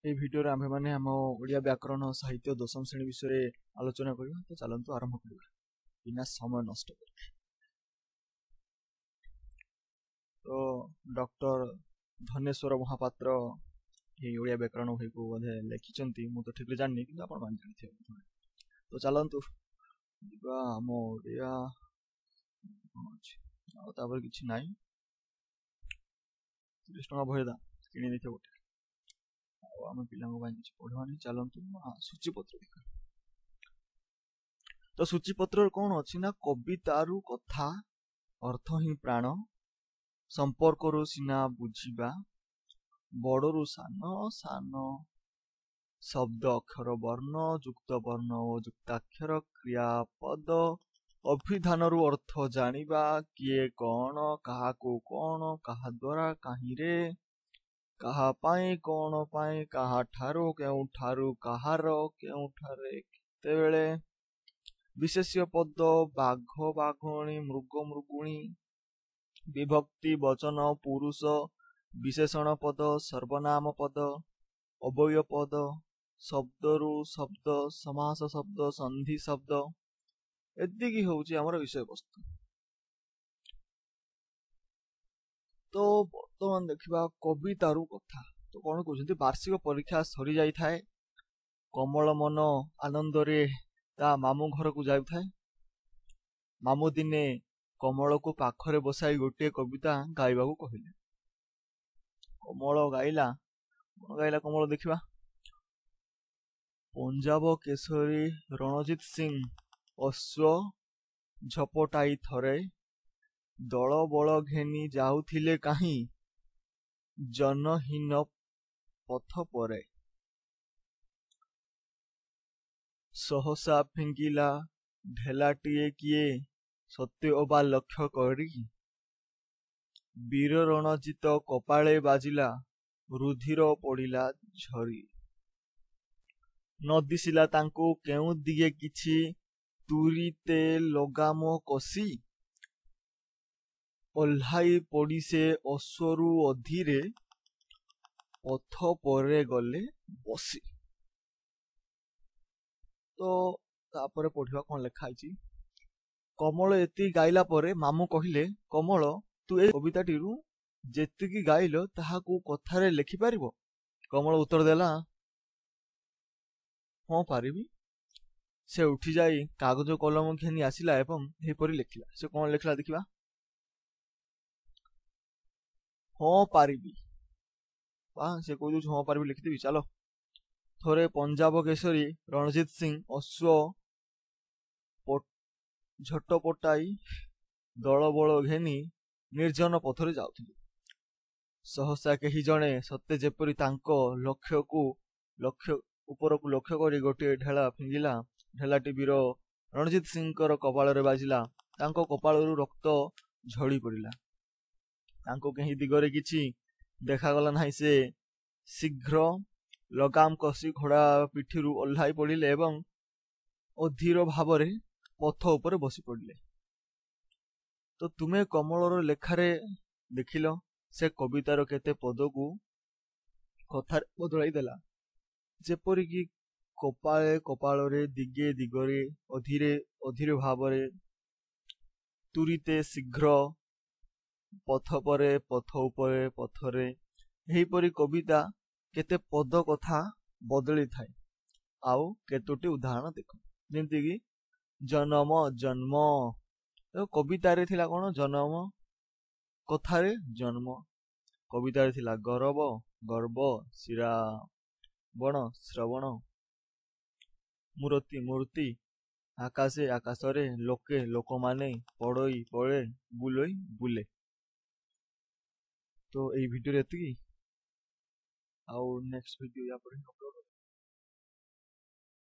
ଏହି ଭିଡ଼ିଓରେ ଆମ୍ଭେମାନେ ଆମ ଓଡ଼ିଆ ବ୍ୟାକରଣ ସାହିତ୍ୟ ଦଶମ ଶ୍ରେଣୀ ବିଷୟରେ ଆଲୋଚନା କରିବା। ତ ଚାଲନ୍ତୁ ଆରମ୍ଭ କରିବା ବିନା ସମୟ ନଷ୍ଟ କରିକି। ତ ଡକ୍ଟର ଧନେଶ୍ୱର ମହାପାତ୍ର ଏହି ଓଡ଼ିଆ ବ୍ୟାକରଣ ବହିକୁ ବୋଧେ ଲେଖିଛନ୍ତି, ମୁଁ ତ ଠିକରେ ଜାଣିନି, କିନ୍ତୁ ଆପଣମାନେ ଜାଣିଥିବେ। ତ ଚାଲନ୍ତୁ ଯିବା ଆମ ଓଡ଼ିଆ କଣ ଅଛି ଆଉ ତାପରେ କିଛି ନାହିଁ। 30 ଟଙ୍କା ବହି ଦାମ କିଣି ଦେଇଥିବ ଗୋଟେ, ଆଉ ଆମେ ପିଲାଙ୍କ ପାଇଁ କିଛି ପଢ଼ିବାନି। ଚାଲନ୍ତୁ ସୂଚୀପତ୍ର ଦେଖିବା। ତ ସୂଚୀପତ୍ରରେ କଣ ଅଛି ନା, କବିତାରୁ କଥା, ଅର୍ଥ ହିଁ ପ୍ରାଣ, ସମ୍ପର୍କରୁ ସିନା ବୁଝିବା, ବଡ଼ରୁ ସାନ, ସାନ ଶବ୍ଦ ଅକ୍ଷର ବର୍ଣ୍ଣ, ଯୁକ୍ତ ବର୍ଣ୍ଣ ଓ ଯୁକ୍ତାକ୍ଷର, କ୍ରିୟାପଦ, ଅଭିଧାନରୁ ଅର୍ଥ ଜାଣିବା, କିଏ କଣ, କାହାକୁ କଣ, କାହା ଦ୍ୱାରା, କାହିଁରେ, କାହା ପାଇଁ, କଣ ପାଇଁ, କାହାଠାରୁ, କେଉଁଠାରୁ, କାହାର, କେଉଁଠାରେ, କେତେବେଳେ, ବିଶେଷ୍ୟ ପଦ, ବାଘ ବାଘୁଣୀ, ମୃଗ ମୃଗୁଣୀ, ବିଭକ୍ତି, ବଚନ, ପୁରୁଷ, ବିଶେଷଣ ପଦ, ସର୍ବନାମ ପଦ, ଅବ୍ୟୟ ପଦ, ଶବ୍ଦରୁ ଶବ୍ଦ, ସମାସ ଶବ୍ଦ, ସନ୍ଧି ଶବ୍ଦ। ଏତିକି ହେଉଛି ଆମର ବିଷୟବସ୍ତୁ। ତ ବର୍ତ୍ତମାନ ଦେଖିବା କବିତାରୁ କଥା। ତ କଣ କହୁଛନ୍ତି, ବାର୍ଷିକ ପରୀକ୍ଷା ସରିଯାଇଥାଏ, କମଳ ମନ ଆନନ୍ଦରେ ତା ମାମୁଁ ଘରକୁ ଯାଉଥାଏ। ମାମୁଁ ଦିନେ କମଳକୁ ପାଖରେ ବସାଇ ଗୋଟିଏ କବିତା ଗାଇବାକୁ କହିଲେ। କମଳ ଗାଇଲା, କଣ ଗାଇଲା କମଳ ଦେଖିବା। ପଞ୍ଜାବ କେଶରୀ ରଣଜିତ ସିଂ ଅଶ୍ୱ ଝପଟାଇ ଥରେ, ଦଳ ବଳ ଘେନି ଯାଉଥିଲେ କାହିଁ ଜନହୀନ ପଥ ପରେ। ସହସା ଫିଙ୍ଗିଲା ଢେଲାଟିଏ କିଏ ସତେ ଅବା ଲକ୍ଷ୍ୟ କରି, ବୀର ରଣଜିତ କପାଳେ ବାଜିଲା ରୁଧିର ପଡ଼ିଲା ଝରି। ନ ଦିଶିଲା ତାଙ୍କୁ କେଉଁ ଦିଗେ କିଛି, ତୁରିତେ ଲଗାମ କଷି, ଓହ୍ଲାଇ ପଡ଼ି ସେ ଅଶ୍ୱରୁ ଅଧୀରେ, ପଥ ପରେ ଗଲେ ବସି। ତ ତାପରେ ପଢିବା କଣ ଲେଖା ହେଇଛି। କମଳ ଏତିକି ଗାଇଲା ପରେ ମାମୁଁ କହିଲେ, କମଳ ତୁ ଏ କବିତାଟିରୁ ଯେତିକି ଗାଇଲ ତାହାକୁ କଥାରେ ଲେଖିପାରିବ? କମଳ ଉତ୍ତର ଦେଲା, ହଁ ପାରିବି। ସେ ଉଠିଯାଇ କାଗଜ କଲମ ଘେନି ଆସିଲା ଏବଂ ଏହିପରି ଲେଖିଲା। ସେ କଣ ଲେଖିଲା ଦେଖିବା। ହଁ ପାରିବି, ବା ସେ କହୁଛି ହଁ ପାରିବି, ଲେଖିଦେବି ଚାଲ। ଥରେ ପଞ୍ଜାବ କେଶରୀ ରଣଜିତ ସିଂ ଅଶ୍ୱ ଝଟପଟାଇ ଦଳ ବଳ ଘେନି ନିର୍ଜନ ପଥରେ ଯାଉଥିଲେ। ସହସା କେହି ଜଣେ ସତେ ଯେପରି ତାଙ୍କ ଲକ୍ଷ୍ୟକୁ ଲକ୍ଷ୍ୟ ଉପରକୁ ଲକ୍ଷ୍ୟ କରି ଗୋଟିଏ ଢେଲା ଫିଙ୍ଗିଲା। ଢେଲାଟି ବୀର ରଣଜିତ ସିଂଙ୍କର କପାଳରେ ବାଜିଲା। ତାଙ୍କ କପାଳରୁ ରକ୍ତ ଝଡ଼ି ପଡ଼ିଲା। ତାଙ୍କୁ କେହି ଦିଗରେ କିଛି ଦେଖାଗଲା ନାହିଁ। ସେ ଶୀଘ୍ର ଲଗାମ କଷି ଘୋଡ଼ା ପିଠିରୁ ଓହ୍ଲାଇ ପଡ଼ିଲେ ଏବଂ ଅଧୀର ଭାବରେ ପଥ ଉପରେ ବସି ପଡ଼ିଲେ। ତ ତୁମେ କମଳର ଲେଖାରେ ଦେଖିଲ ସେ କବିତାର କେତେ ପଦକୁ କଥାରେ ବଦଳାଇ ଦେଲା, ଯେପରିକି କପାଳେ କପାଳରେ, ଦିଗେ ଦିଗରେ, ଅଧୀରେ ଅଧୀର ଭାବରେ, ତୁରିତେ ଶୀଘ୍ର, ପଥ ପରେ, ପଥ ଉପରେ, ପଥରେ। ଏହିପରି କବିତା କେତେ ପଦ କଥା ବଦଳିଥାଏ। ଆଉ କେତୋଟି ଉଦାହରଣ ଦେଖ, ଯେମିତିକି ଜନମ ଜନ୍ମ। କବିତାରେ ଥିଲା କଣ ଜନମ, କଥାରେ ଜନ୍ମ। କବିତାରେ ଥିଲା ଗରବ ଗର୍ବ, ଶିରାବଣ ଶ୍ରବଣ, ମୂରତି ମୂର୍ତ୍ତି, ଆକାଶେ ଆକାଶରେ, ଲୋକେ ଲୋକମାନେ, ପଡ଼ଇ ପଳେ, ବୁଲଇ ବୁଲେ। ତ ଏଇ ଭିଡ଼ିଓରେ ଏତିକି, ଆଉ ନେକ୍ସଟ ଭିଡ଼ିଓ ୟା ପରେ ଅପଲୋଡ଼